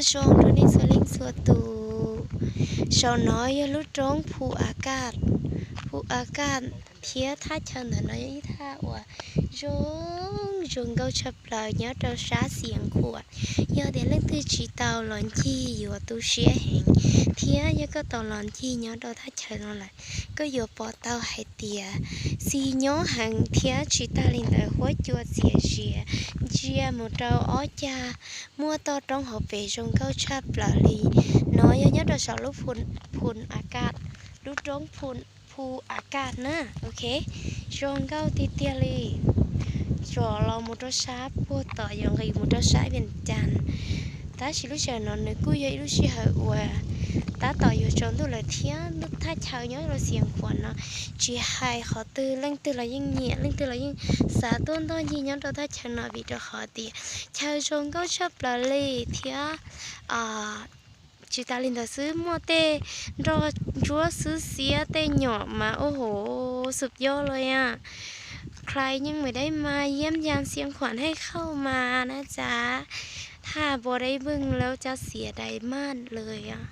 Nyob zoo rau nej txhua leej txhua tus. Saum no yog lub roob Phu Akaj, Phu Akaj, thiab thaj chaw ntawm no yog ib thaj uas zoo zoo nkauj tshaj plaws nyob rau sab Xiav Khuam. Yog tias leej twg tsis tau los ncig yuav tu siab heev, thiab yog koj tau los ncig nyob rau thaj chaw no lawm, koj yuav pom tau hais tias txi nyob heev thiab tsis tag li ntawd huab cua txias zias ntsia mus rau ob cag muaj toj roob hauv pes zoo nkauj tshaj plaws li. No yog nyob rau saum lub Phu Akaj, lub roob Phu Akaj na, ok, zoo nkauj tiag tiag li. Tsom los mus rau sab puag tom yuav nqis mus rau sab Vias Cas. Tab sis lub sij hawm no nws kuj yog ib lub sij hawm uas tab tom yuav tsaus ntuj lawm thiab thaj chaw nyob rau Xiav Khuam no tsis hais qhov twg leej twg los yeej nyiam, leej twg los yeej xav tuaj ntoj ncig nyob rau thaj chaw no vim rau qhov tias chaw zoo nkauj tshaj plaws li thiab tsis tas li ntawd xwb muaj tej nroj ntsuab xwb xiab tej nyom mas ua hauv xub yob los a. ใครยังไม่ได้มาเยี่ยมยามเชียงขวัญ ให้เข้ามานะจ๊ะ ถ้าบ่ได้เบิ่งแล้วจะเสียดายมากเลยอะ